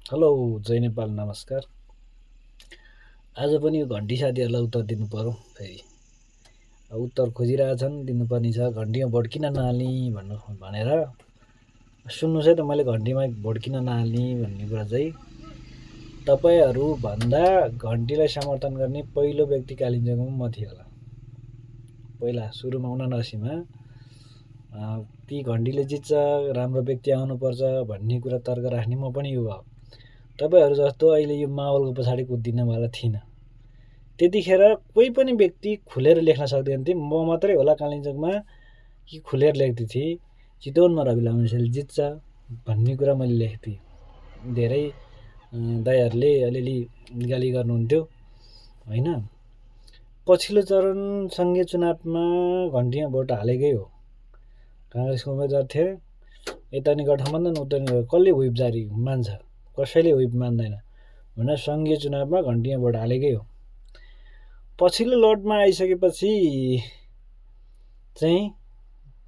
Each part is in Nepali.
हेलो जय नेपाल नमस्कार। आज पनि यो घन्टी साथीहरूलाई उत्तर दिनु पर्यो। फेरि उत्तर खोजिरहेछन्, दिनुपर्ने छ। घन्टीमा भोट किन नहाल्ने भनेर सुन्नुहोस् है त। मैले घन्टीमा भोट किन नहाल्ने भन्ने कुरा चाहिँ तपाईँहरूभन्दा घन्टीलाई समर्थन गर्ने पहिलो व्यक्ति कालिम्पोङमा म थिएँ होला। पहिला सुरुमा 79मा ती घन्टीले जित्छ, राम्रो व्यक्ति आउनुपर्छ भन्ने कुरा तर्क राख्ने म पनि युवा हो। तपाईँहरू जस्तो अहिले यो माहौलको पछाडि कुद्दिनवाला थिइनँ। त्यतिखेर कोही पनि व्यक्ति खुलेर लेख्न सक्दैन थिए। म मात्रै होला कालिम्पोङमा कि खुलेर लेख्दै थिएँ चितवनमा रवि लामिछाने जित्छ भन्ने कुरा मैले लेख्थेँ। धेरै दाइहरूले अलिअलि गाली गर्नुहुन्थ्यो होइन। पछिल्लो चरण सङ्घीय चुनावमा घन्टीमा भोट हालेकै हो। काङ्ग्रेसको उम्मेदवार थिए, यता नि गठबन्धन उता नि कसले व्हिप जारी मान्छ, कसैले व्हिप मान्दैन भनेर सङ्घीय चुनावमा घन्टीमा भोट हालेकै हो। पछिल्लो लटमा आइसकेपछि चाहिँ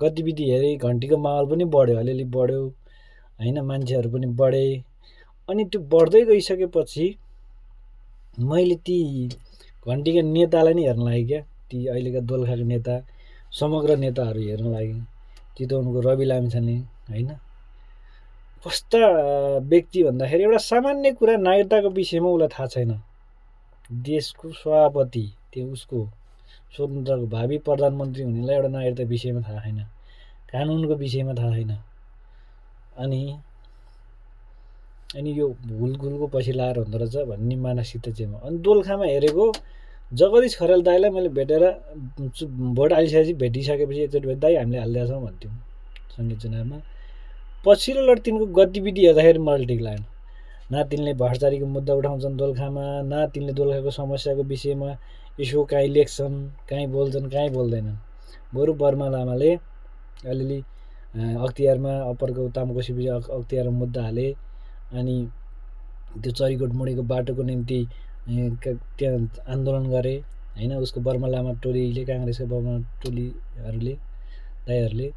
गतिविधि हेरे, घन्टीको माहौल पनि बढ्यो, अलिअलि बढ्यो होइन, मान्छेहरू पनि बढे। अनि त्यो बढ्दै गइसकेपछि मैले ती घन्टीका नेतालाई नै हेर्न लागेँ क्या। ती अहिलेका दोलखाका नेता, समग्र नेताहरू हेर्न लागेँ। चितवनको रवि लामिछाने होइन, कस्ता व्यक्ति भन्दाखेरि एउटा सामान्य कुरा नागरिकताको विषयमा उसलाई थाहा छैन। देशको सभापति, त्यो उसको स्वतन्त्रको भावी प्रधानमन्त्री हुनेलाई एउटा नागरिकता विषयमा थाहा छैन, कानुनको विषयमा थाहा छैन। अनि यो भुलगुलको पछि लाएर हुँदो रहेछ भन्ने मानसिकता चाहिँ अनि दोलखामा हेरेको जगदीश खरेल दाईलाई मैले भेटेर भोट हालिसकेपछि भेटिसकेपछि एकचोटि भेट दाई हामीले हालिदिएका छौँ भन्थ्यौँ सङ्घीय चुनावमा। पछिल्लो लट तिनको गतिविधि हेर्दाखेरि मलाई ठिक लागेन। न तिनले भ्रष्टाचारीको मुद्दा उठाउँछन् दोलखामा, न तिनले दोलखाको समस्याको विषयमा यसो काहीँ लेख्छन्, काहीँ बोल्छन्, काहीँ बोल्दैनन्। बरु बर्मा लामाले अलिअलि अख्तियारमा अप्परको तामकोसी अख्तियारमा मुद्दा हाले। अनि त्यो चरीकोट मुडेको बाटोको निम्ति त्यहाँ आन्दोलन गरे होइन, उसको बर्मा लामा टोलीले, काङ्ग्रेसको बर्मा टोलीहरूले, दाइहरूले।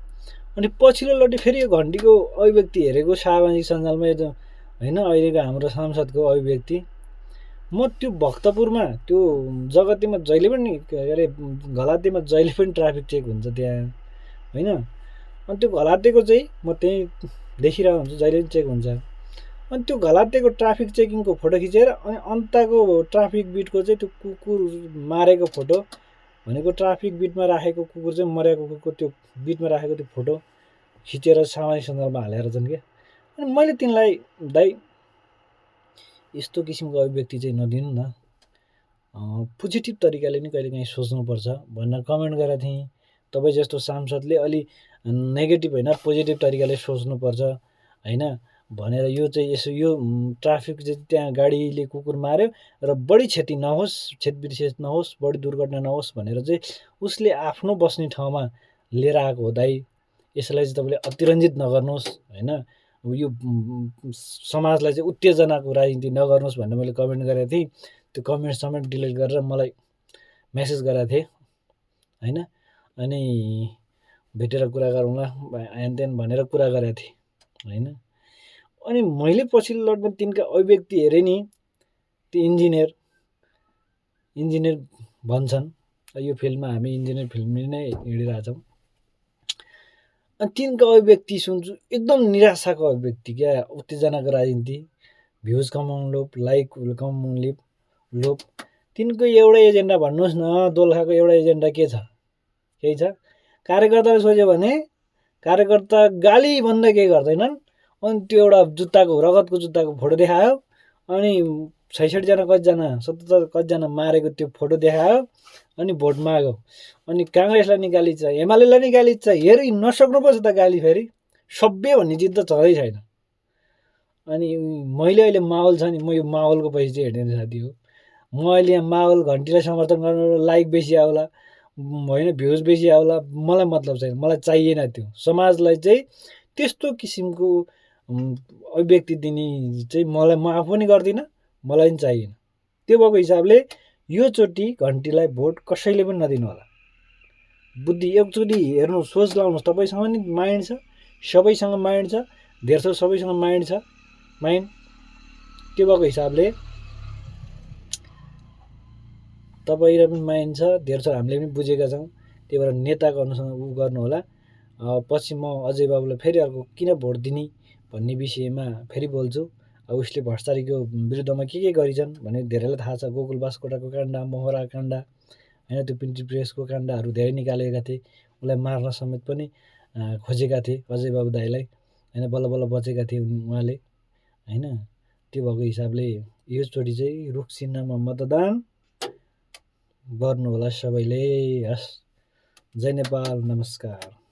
अनि पछिल्लो लटी फेरि यो घन्टीको अभिव्यक्ति हेरेको सामाजिक सञ्जालमा होइन, अहिलेको हाम्रो सांसदको अभिव्यक्ति। म त्यो भक्तपुरमा त्यो जगतीमा जहिले पनि के अरे घलातेमा जहिले पनि ट्राफिक चेक हुन्छ त्यहाँ होइन। अनि त्यो घलातेको चाहिँ म त्यहीँ देखिरहेको हुन्छु, जहिले पनि चेक हुन्छ। अनि त्यो घलातेको ट्राफिक चेकिङको फोटो खिचेर अनि अन्तको ट्राफिक बिटको चाहिँ त्यो कुकुर मारेको फोटो भनेको ट्राफिक बिटमा राखेको कुकुर चाहिँ मरेको कुकुरको त्यो बिटमा राखेको त्यो फोटो खिचेर सामाजिक सञ्जालमा हालेर छन् क्या। अनि मैले तिनलाई दाइ यस्तो किसिमको अभिव्यक्ति चाहिँ नदिनु न, पोजिटिभ तरिकाले नि कहिलेकाहीँ सोच्नुपर्छ भनेर कमेन्ट गरेको थिएँ। तपाईँ जस्तो सांसदले अलि नेगेटिभ होइन पोजिटिभ तरिकाले सोच्नुपर्छ होइन भनेर यो चाहिँ यसो यो ट्राफिक चाहिँ त्यहाँ गाडीले कुकुर मार्यो र बढी क्षति नहोस्, क्षतिविशेष नहोस्, बढी दुर्घटना नहोस् भनेर चाहिँ उसले आफ्नो बस्ने ठाउँमा लिएर आएको हो दाइ। यसलाई चाहिँ तपाईँले अतिरञ्जित नगर्नुहोस् होइन, यो समाजलाई चाहिँ उत्तेजनाको राजनीति नगर्नुहोस् भनेर मैले कमेन्ट गरेको थिएँ। त्यो कमेन्ट समेट डिलिट गरेर मलाई मेसेज गरेको थिएँ होइन। अनि भेटेर कुरा गरौँला हेनतेन भनेर कुरा गरेको थिएँ होइन। अनि मैले पछिल्लो लटमा तिनका अभिव्यक्ति हेरेँ नि, त्यो इन्जिनियर भन्छन्, यो फिल्डमा हामी इन्जिनियर फिल्मले नै हिँडिरहेछौँ। अनि तिनका अभिव्यक्ति सुन्छु एकदम निराशाको अभिव्यक्ति क्या। उत्तेजनाको राजनीति, भ्युज कमाउनु लोभ, लाइक कमाउनु लोभ। तिनको एउटा एजेन्डा भन्नुहोस् न, दोलखाको एउटा एजेन्डा के छ? केही छ? कार्यकर्ताले सोच्यो भने कार्यकर्ता गालीभन्दा केही गर्दैनन्। अनि त्यो एउटा जुत्ताको रगतको जुत्ताको फोटो देखायो, अनि 66जना कतिजना 77 कतिजना मारेको त्यो फोटो देखायो, अनि भोट माग्यो। अनि काङ्ग्रेसलाई नि गाली छ, एमालेलाई नि गाली छ। हेरि नसक्नुपर्छ त गाली, फेरि सभ्य भन्ने चिज त छँदै छैन। अनि मैले अहिले माहौल छ नि, म यो माहौलको पछि चाहिँ हिँड्ने साथी हो। म अहिले यहाँ माहौल घन्टीलाई समर्थन गर्नु, लाइक बेसी आउला होइन, भ्युज बेसी आउला, मलाई मतलब छैन, मलाई चाहिएन त्यो। समाजलाई चाहिँ त्यस्तो किसिमको अभिव्यक्ति दिने चाहिँ मलाई, म आफू पनि गर्दिनँ, मलाई पनि चाहिएन। त्यो भएको हिसाबले योचोटि घन्टीलाई भोट कसैले पनि नदिनु होला। बुद्धि एकचोटि हेर्नु, सोच लाउनुहोस्। तपाईँसँग नि माइन्ड छ, सबैसँग माइन्ड छ, धेरथोर सबैसँग माइन्ड छ, माइन्ड त्यो भएको हिसाबले तपाईलाई पनि मानिन्छ, धेरथोर हामीले पनि बुझेका छौँ। त्यही भएर नेताको अनुसँग उ गर्नु होला। पछि म अजय बाबुलाई फेरि अर्को किन भोट दिने भन्ने विषयमा फेरि बोल्छु। उसले भ्रष्टाचारीको विरुद्धमा के गरिछन् भने धेरैलाई थाहा छ। गोकुल बास्कोटाको काण्ड, मोहरा काण्ड, होइन, त्यो प्रिन्टिङ प्रेसको काण्डहरू धेरै निकालेका थिए। उसलाई मार्न समेत पनि खोजेका थिए अजय बाबु दाईलाई, होइन, बल्ल बल्ल बचेका थिए उहाँले, होइन। त्यो भएको हिसाबले योचोटि चाहिँ रुख चिन्हमा मतदान गर्नु होला सबैले। हस्, जय नेपाल, नमस्कार।